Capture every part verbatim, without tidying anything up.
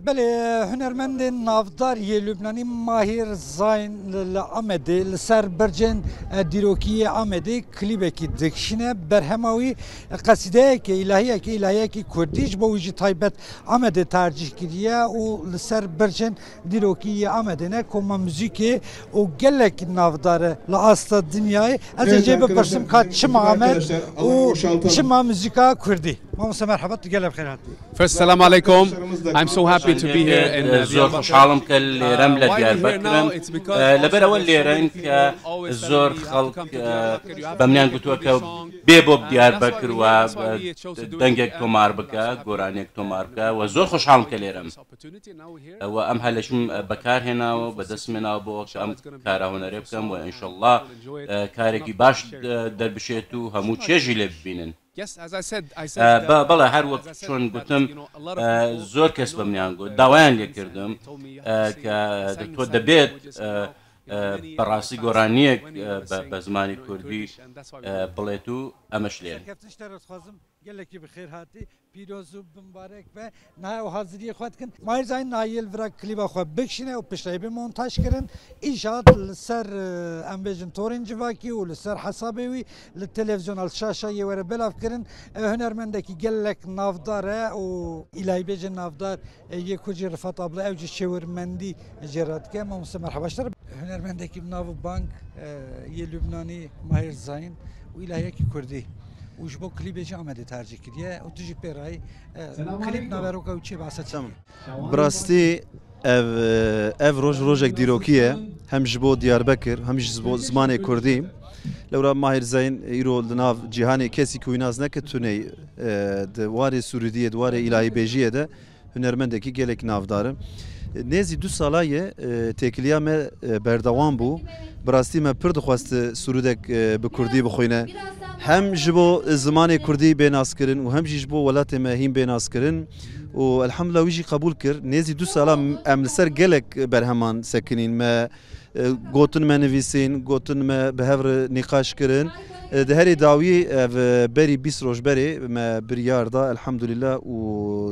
Belê, hunermendên navdar yê Lubnanî Mahir Zayn li, li Amedê, li ser bircên, e, dîrokî yê Amedê klîbekî dikişîne. Berhema wî, e, qesîdeyeke, îlahiyeke, îlahiyekî kurdî, ji bo wî jî taybet Amedê tercîh kiriye û li ser bircên dîrokî yê Amedê ne, koma muzîkê û gelek navdar e li asta dinyayê. Ez ê Evet jê bipirsim arkadaşlar, ka çima Amed arkadaşlar, alanı û boşaltalım. Çima muzîka kurdî. Mamoste merheba, tu gelek bi xêr hatî. First, selam aleykum. I'm so happy to be here in, uh, Zor Diyarbakir. Xoşhalim ke lêrem le Diyarbakir. Lêber ewe lêren ke zor xelk, e, be min yan gotiye ke bê bo bi Diyarbakir we, e, dengek tomar bike, goraniyek tomar bike. We zor xoşhalim ke lêrem. E, we em heleşim, e, bekar hêna we, be dest min a bo ke em kara hunerê bikim we înşallah, e, karekî baş, e, derbişêt û hemû çê jî lê bibînin. Yes, as I said, I said, E, be-, uh, belê, her wek çon gotim, e, zor kes be min yan got, dawayan lê kirdim, e, ke di to debêt, e, e, bi rastî goraniyek, e, be, be zimanê kurdî, e, bilêt û em ji lê. Serkeftin ji te re dixwazim, gelekî bi xêr hatî, pîroz û bimbarek be. Niha ew haziriyê xwe dikin. Mahir Zayn niha yê li vira klîba xwe bikişîne û piştre bê montaj kirin. Îşat li ser, e, em bêjin torên civakî û li ser hesabê wî li televîzyona, li şaşa yê were belav kirin. E, hunermendekî gelek navdar e û îlahîbêjên navdar, e, yê ku jî Rifat abla ew jî şêwirmendî jê re dike. Mamoste merheba ji te re. Hunermendekî bi nav û bang, e, yê Lubnanî Mahir Zayn û îlahiyekî kurdî û ji bo klîbê jî Amedê tercîh kiriye û tu jî pê re yî. E, klîb naveroka wî çi ye, behsa çi ye? Bi rastî ev, ev roj rojek dîrokî ye. Hem ji bo Diyarbekir, hem ji bo zimanê kurdî. Lewra Mahir Zeyn îro li nav cîhanê kesî ku wî nas neke tune, e, di warê sûrûdiyê, di warê îlahîbêjiyê de hunermendekî gelek navdar e. Nêzî du sala ye, e, têkiliya me, e, berdewam bû. Bi rastî me pir dixwest, e, sûrûdek, e, bi kurdî bixwîne. Hem ji bo zimanê kurdî bê naskirin û hem jî ji bo welatê me hîn bê naskirin û elhamdulillah wî jî qebûl kir. Nêzî du sala em li ser gelek berheman sekinîn. Me, e, gotin me nivîsîn, gotin me bi hev re nîqaş kirin. E, di herî dawî ev, e, berî bîst roj berê me biryar da elhamdulillah û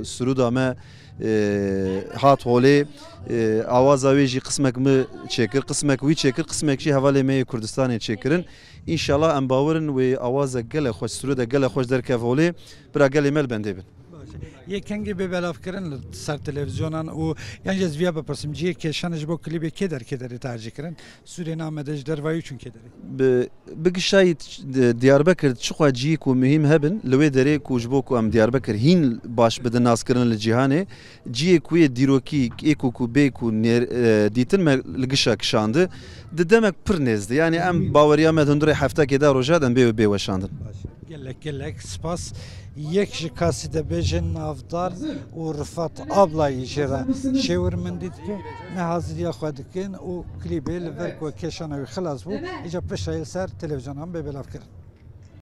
sûrûda me, e, hat holê. E, awaza wê jî qismek min çêkir, qismek wî çêkir, qismek jî hevalê me yê Kurdistanê çêkirin. Înşallah em bawer in wê awazek gelek xweş, sûrûdek gelek xweş derkev holê, bira gelê me li bendê bin. Baş e. Yê kengê bê belavkirin li ser televîzyonan û yan jî ez viya bipirsim, cihê kêşan ji bo klîbê kê der kê derê tercîh kirin? Sûrê Amedê ji dervayî çûn kê derê? Bi, bi gişayî t-, di-, Diyarbekir çiqwa cihê ku muhîm hebin, li wê derê ku ji bo ku em Diyarbekir hîn baş bidin naskirin li cîhanê, cihê ku yê dîrokî, ê ku, ku bê ku nêr-, e, dîtin me li gişa kişandi, di demek pir nêz de. Yanî em baweriya me di hundirê heftekê de roja de em bê, bê weşandin. Baş. Gelek, gelek spas. Yek ji kasîdebêjên navdar û Rifat Ablayî jê re şêwirmendî dike. Me haziriya xwe dikin û klîbê li vir ku kêşana wî xilas bû, îca piştre li ser televîzyonan bê belavkirin.